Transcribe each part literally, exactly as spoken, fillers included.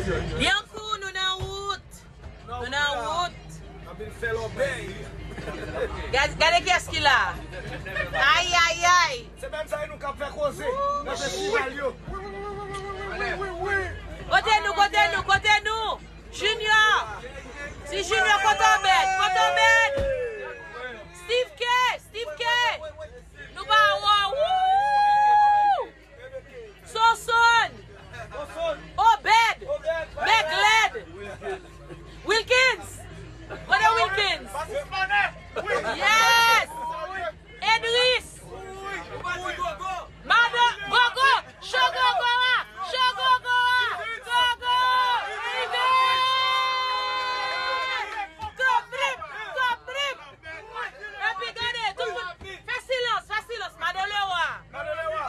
Byankou, nou nan wout. Nou nan wout. Gad- Gade kiyès ki la. Ay, ay, ay. Se menm sa nou k ap fè koze nan festival yo. Kote nou, kote nou, kote nou? Junior. Si Junior, kote Obed? Kote Obed? Steve K, Steve K. Nou pa wè. Woo! Sonson. Obed. Megled. Wilkins. Kote Wilkins? Yes. Edris. Mado Gogo. Cho Gogo a. Cho Gogo a. Gogo. Rive. Go trip. Go trip. Epi gade, tout moun, fè silans, fè silans, Mado Lewa.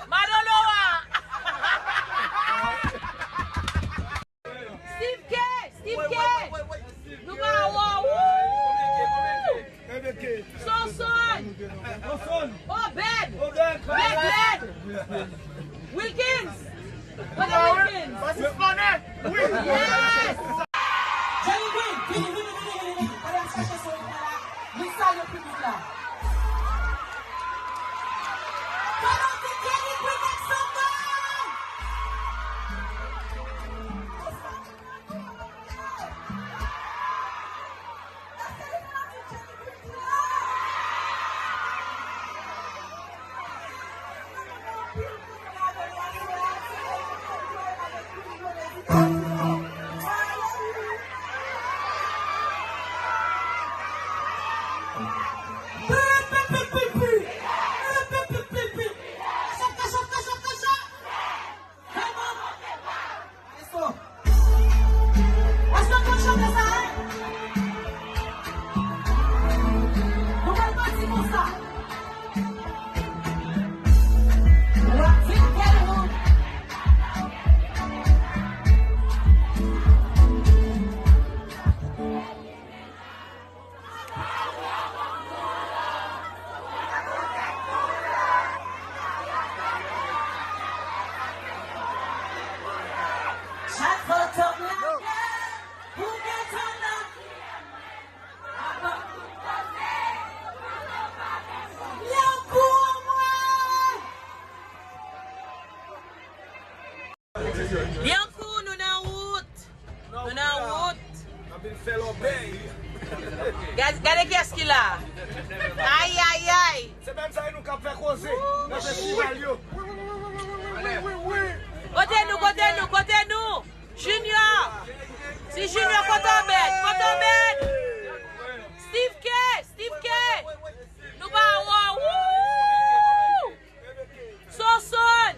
Mado Lewa. Steve K, Steve K. Nou pa wè. Woo! Sonson. Obed. Megled. Wilkins. Kote Wilkins? Yes. Johnny Queen, vini, vini, vini, vini, vini. Pandan n chache son yo la, nou salye piblik la. Pandan se Johnny Queen ak Sonson. Èske w konn chante sa, wi? Nou pral pati konsa. W ap di m kèl wout. Chak fwa w tòp lage, ou gen tandans. Yon kou an mwen. Byankou, nou nan wout. Nou nan wout. Gad- Gade kiyès ki la. Ay, ay, ay. Se menm sa nou k ap fè koze nan festival yo. Kote nou, kote nou, kote nou? Junior. Si Junior, kote Obed? Kote Obed? Steve K, Steve K. Nou pa wè. Woo! Sonson.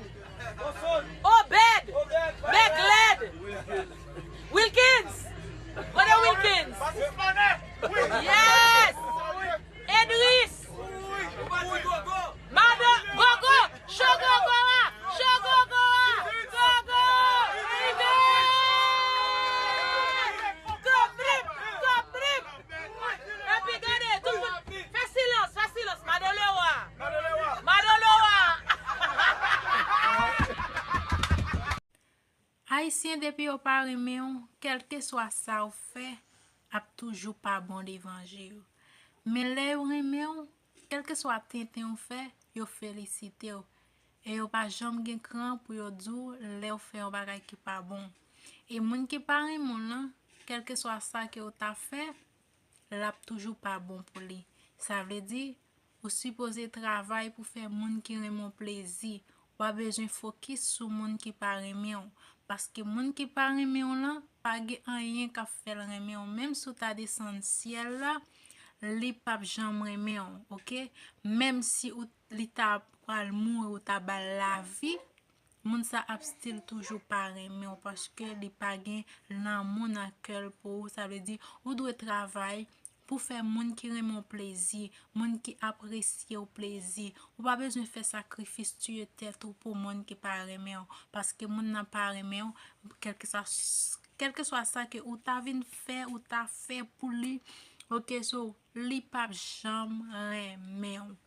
Obed. Megled. Wilkins. Kote Wilkins? Yes. Edris. Mado Gogo. Cho Gogo a. Cho Gogo a. Gogo. Rive. Go trip. Go trip. Epi gade, tout moun, fè silans, fè silans, Mado Lewa. Mado Lewa. Ayisyen, depi yo pa renmen w, kèlkeswa sa w fè, ap toujou pa bon devan je yo. Men lè yo renmen w, kèlkeswa tenten w fè, yo felisite w. E yo pa janm gen kran pou yo di w lè w fè yon bagay ki pa bon. E moun ki pa renmen w lan, kèlkeswa sa ke w ta fè, l ap toujou pa bon pou li. Sa vle di, ou sipoze travay pou fè moun ki renmen w plezi. W pa bezwen fokis sou moun ki pa renmen w. Paske moun ki pa renmen w lan, pa gen anyen k ap fè l renmen w. Menm si w ta desann syèl la, li p ap janm renmen w, oke? Menm si ou, li ta pral mouri, ou ta ba l lavi, moun sa ap still toujou pa renmen w paske li pa gen lanmou nan kè l pou ou. Sa vle di, ou dwe travay pou fè moun ki renmen w plezi, moun ki apresye w plezi. Ou pa bezwen fè sakrifis, tiye tèt ou pou moun ki pa renmen w. Paske moun nan pa renmen w, kèlkeswa, kèlkeswa sa ke ou ta vin fè, ou ta fè pou li, oke, so, li p ap janm renmen w.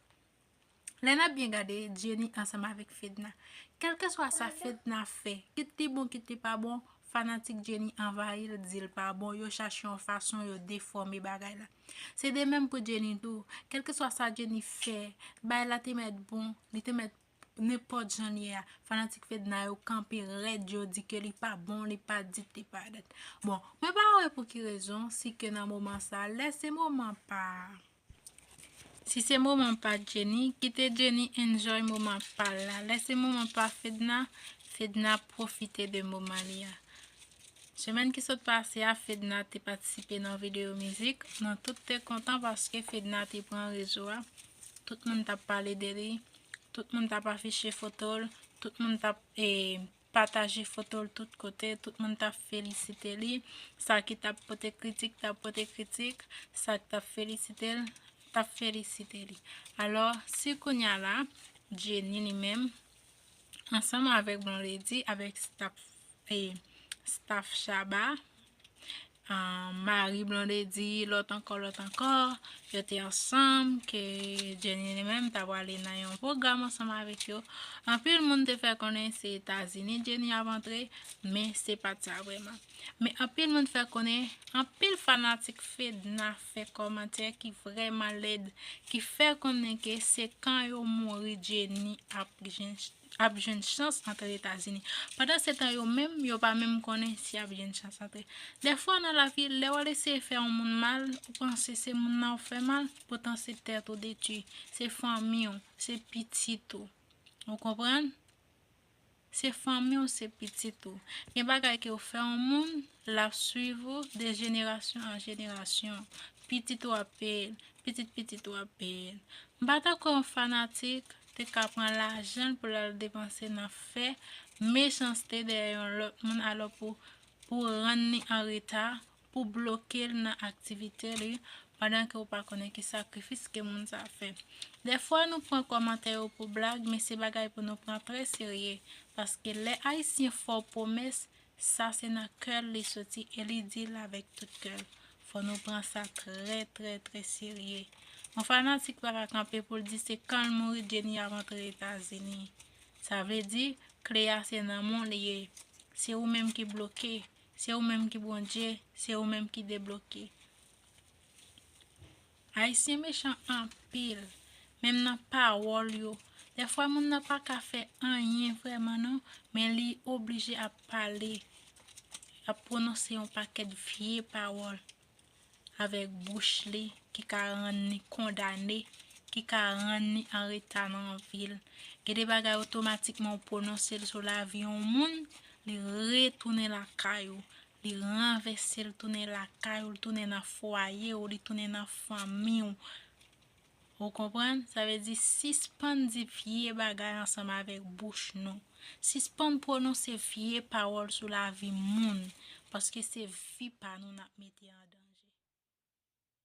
Lè n ap byen gade, Jenny ansanm avèk Fedna. Kèlkeswa sa Fedna fè, kit li bon, kit li pa bon, fanatik Jenny anvayi l, di l pa bon, yo chache yon fason, yo defòme bagay la. Se de menm pou Jenny tou. Kèlkeswa sa Jenny fè, bagay la te mèt bon, li te mèt nenpòt jan li ye a. Fanatik Fedna yo kanpe rèd, yo di ke li pa bon, li pa dit, li pa dat. Bon, mwen pa wè pou ki rezon, si ke nan moman sa, lè se moman pa. Si se moman pa Jenny, kite Jenny enjoy moman pa l la. Lè se moman pa Fedna, Fedna pwofite de moman li a. Semèn ki sot pase a, Fedna te patisipe nan videyo mizik. Nou tout te kontan paske Fedna te pran rezo a. Tout moun t ap pale de li. Tout moun t ap afiche foto l. Tout moun t ap, e, pataje foto l tout kote. Tout moun t ap felisite li. Sa ki t ap pote kritik, t ap pote kritik. Sa ki t ap felisite l, t ap felisite li. Alò, si kounye a la, Jenny li menm, ansanm avèk Blondedy, avèk staff, e, staff Shabba, ah, mari Blondedy, lòt ankò, lòt ankò, yo te ansanm, ke Jenny li menm ta prale nan yon pwogram ansanm avèk yo. Anpil moun te fè konnen se Etazini Jenny ap antre, men se pa t sa vrèman. Men anpil moun fè konnen, anpil fanatik Fedna fè kòmantè ki vrèman lèd, ki fè konnen ke se kan yo mouri Jenny ap jwenn, ap jwenn chans antre Etazini. Pandan se tan yo menm, yo pa menm konnen si ap jwenn chans antre. Dèfwa nan lavi, lè w al eseye fè yon moun mal, ou panse se moun nan w fè mal, poutan se tèt ou detwi, se fanmi w, se pitit ou. Ou konprann? Se fanmi w, se pitit ou. Gen bagay ke w fè yon moun, l ap swiv ou de jenerasyon an jenerasyon. Pitit ou ap peye l, pitit pitit ou ap peye l. M pa ta kwè yon fanatik te ka pran lajan l pou l al depanse nan fè mechanste dèyè yon lòt moun, alò pou, pou rann li an reta, pou bloke l nan aktivite li, pandan ke w pa konnen ki sakrifis ke moun sa a fè. Dèfwa nou pran kòmantè yo pou blag, men se bagay pou nou pran trè serye, paske lè Ayisyen fè w pwomès, sa se nan kè l li soti e li di l avèk tout kè l. Fò nou pran sa trè, trè, trè serye. Yon fanatik pa ka kanpe pou l di se kan l mouri Jenny ap antre Etazini. Sa vle di, kle a se nan men w li ye. Se ou menm ki bloke, se ou menm ki Bondye, se ou menm ki debloke. Ayisyen mechan anpil, menm nan pawòl yo. Dèfwa moun nan pa ka fè anyen vrèman non, men li oblije ap pale, ap pwononse yon pakèt vye pawòl avèk bouch li ki ka rann li kondane, ki ka rann li an reta nan vi l. Gen de bagay otomatikman ou pwononse l sou lavi yon moun, li retounen lakay ou, li ranvèse l tounen lakay ou, li tounen nan fwaye ou, li tounen nan fanmi w. Ou konprann? Sa vle di sispann di vye bagay ansanm avèk bouch nou. Sispann pwononse vye pawòl sou lavi moun, paske se vi pa nou n ap mete andan.